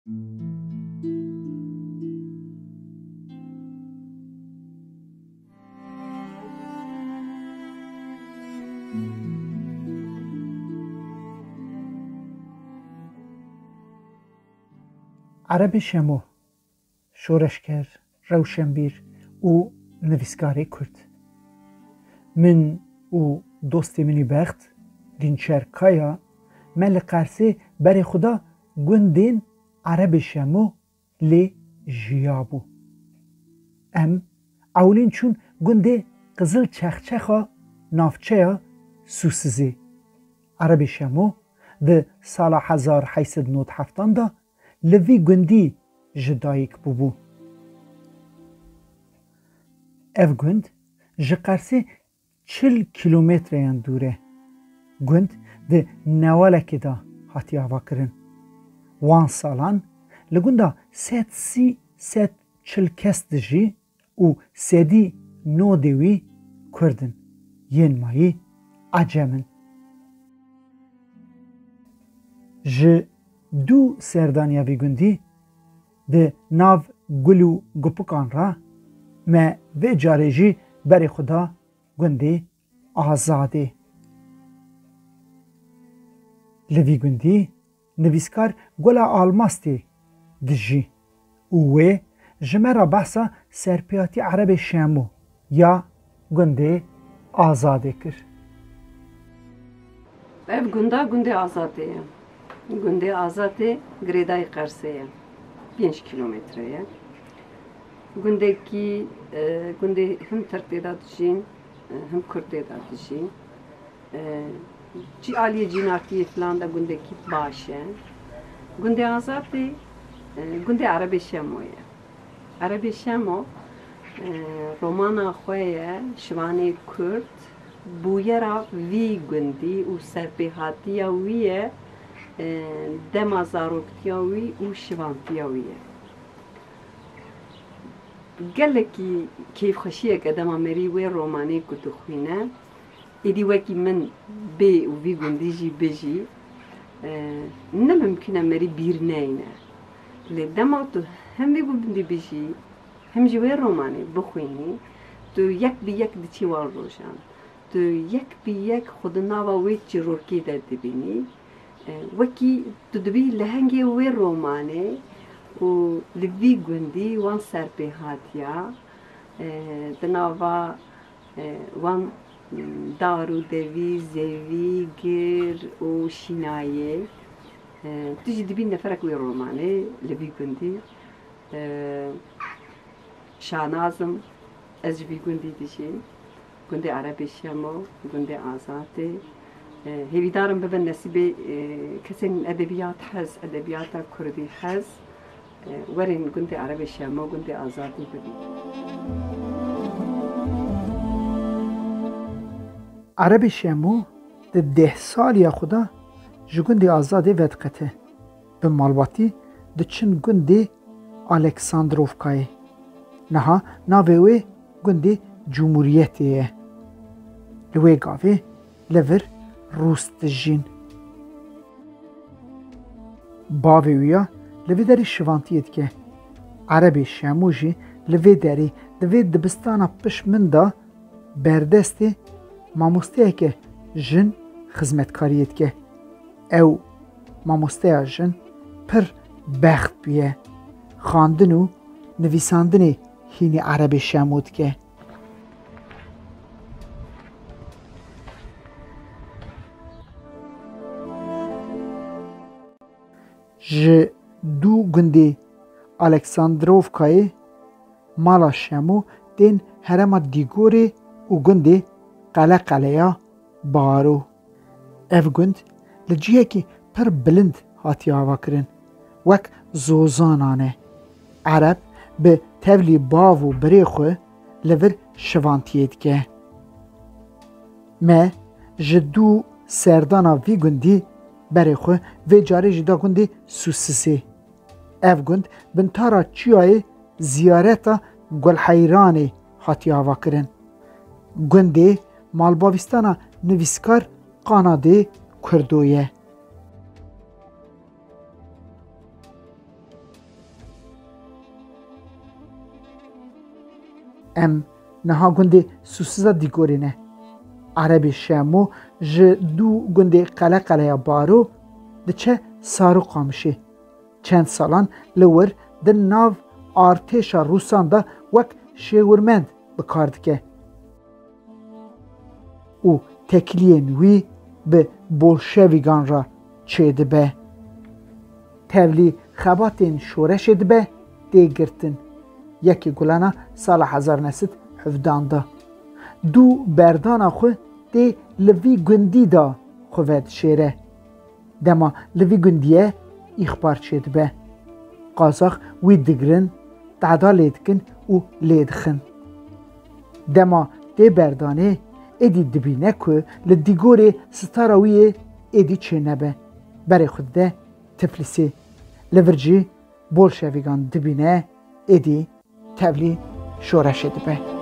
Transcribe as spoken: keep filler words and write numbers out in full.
Erebê Şemo, şoreşger, rewşenbîr û nivîskarê Kurd. Min û dostê min î bext, Dînçer Kaya, me li Qersê berê xwe da gundên Erebê Şemo lê jiyabû. Em ewilîn çûn gundê Qizil Çexçexa navçeya Sûsizê. Erebê Şemo di sala hezar heyt sed nod heftan de li vî gundî ji dayik bûbû. Ev gund ji Qersê çil kîlometreyan dûr e. Gund di newalekê de hatiye avakirin. Wan salan li gunda sed sî, sed çil kes dijî û sedî nodê wî Kurd in, yên mayî Ecem in. Ji dû serdaniya vî gundî di nav gul û gupikan re me vê carê jî berê xwe da gundê Azadê. Li vî gundî nivîskar Gula Almastê dijî û wê ji me re behsa serpêhatî Erebê Şemo ya gundê Azadê kir. Ev gunda gundê Azadê ye. Gundê Azadê girêdayî Qersê ye. Pênc kîlometre ye. Gundekî, e, gundê him Tirk tê de dijîn, e, him Kurd tê de dijîn. E, çi aliyê cînatiyê filan de gundekî baş e. Gundê Azadê, e, gundê Erebê Şemo ye. Erebê Şemo, e, romana xwe ye, Şivanê Kurd, bûyera vî gundî û serpêhatiya wî ye, e, dema zaroktiya wî û şivantiya wî ye. Gelekî keyfxweşiyeke dema merî wê romanê ku dixwîne, êdî wekî min bê û vî gundî jî bijî, e, ne mimkun e merî bîr neyne. Lê dema tu hem vî gundî bijî, hem jî wê romanê bixwînî, tu yek bi yek diçî wan rojan. Tu yek bi yek xwe di nava wê çîrokê de dibînî. E, wekî tu dibî lehengê wê romanê û li vî gundî wan serpêhatiya, e, di nava, e, wan dar û devî, zevî, gir û şînayê, e, tu jî dibî neferek wê romanê li vî gundî. E, Şanaz im, ez ji vî gundî dijîm. Gundê Erebê Şemo, gundê Azadê. E, hêvîdar im bibe nesîbê, e, kesên edebiyat hez, edebiyata kurdî hez, e, werin gundê Erebê Şemo, gundê Azadê bibîn. Erebê Şemo di deh saliya xwe de ji gundê Azadê vediqete. Bi malbatî diçin gundê Aleksandrovkayê. Niha navê wê gundê Cumhuriyetê ye. Li wê gavê li vir Rûs dijîn. Bavê wî ya li vê derê şivantiyê dike. Erebê Şemo jî li vê derê di vê dibistana pişt min de berdestê mamosteyeke jin xizmetkariyê dike. Ew mamosteya jin pir bext bûye. Xwendin û nivîsandinê hînî Erebê Şemo dike. Ji dû gundê Aleksandrovkayê mala Şemo tên herêma Dîgorê û gundê Qeleqeleya Baro. Ev gund li cihekî pir bilind hatiye avakirin, wek zozanan e. Ereb bi tevlî bav û birê xwe li vir şivantiyê dike. Me ji dû serdana vî gundî berê xwe vê carê jî da gundê Sûsisê. Ev gund bin tara çiyayê ziyareta Gulheyranê hatiye avakirin. Gundê malbavîstana nivîskar Qanadê Kurdo ye. Em niha gundê Sûsiza Dîgorê ne. Erebê Şemo ji dû gundê Qeleqeleya Baro diçe Saro Qamişê. Çend salan li wir di nav artêşa Rûsan de wek şêwirmend bi kar dike û tekliyên wî bi bolşevîgan re çêdibe. Tevlî xebatên şoreşê dibe, tê girtin. Yekê Gulana sala hezar neh sed hevdan de. Dû berdana xwe tê li vî gundî de xwe vedişêre. Dema li vî gundiyê îxbar çêdibe. Qazax wî digirin, tehda lê dikin û lê dixin. Dema tê berdanê, êdî dibîne ku li Dîgorê sitara wî yê êdî çênebe. Berê xwe dide Tiflisê. Li vir jî bolşevîgan dibîne, êdî tevlî şoreşê dibe.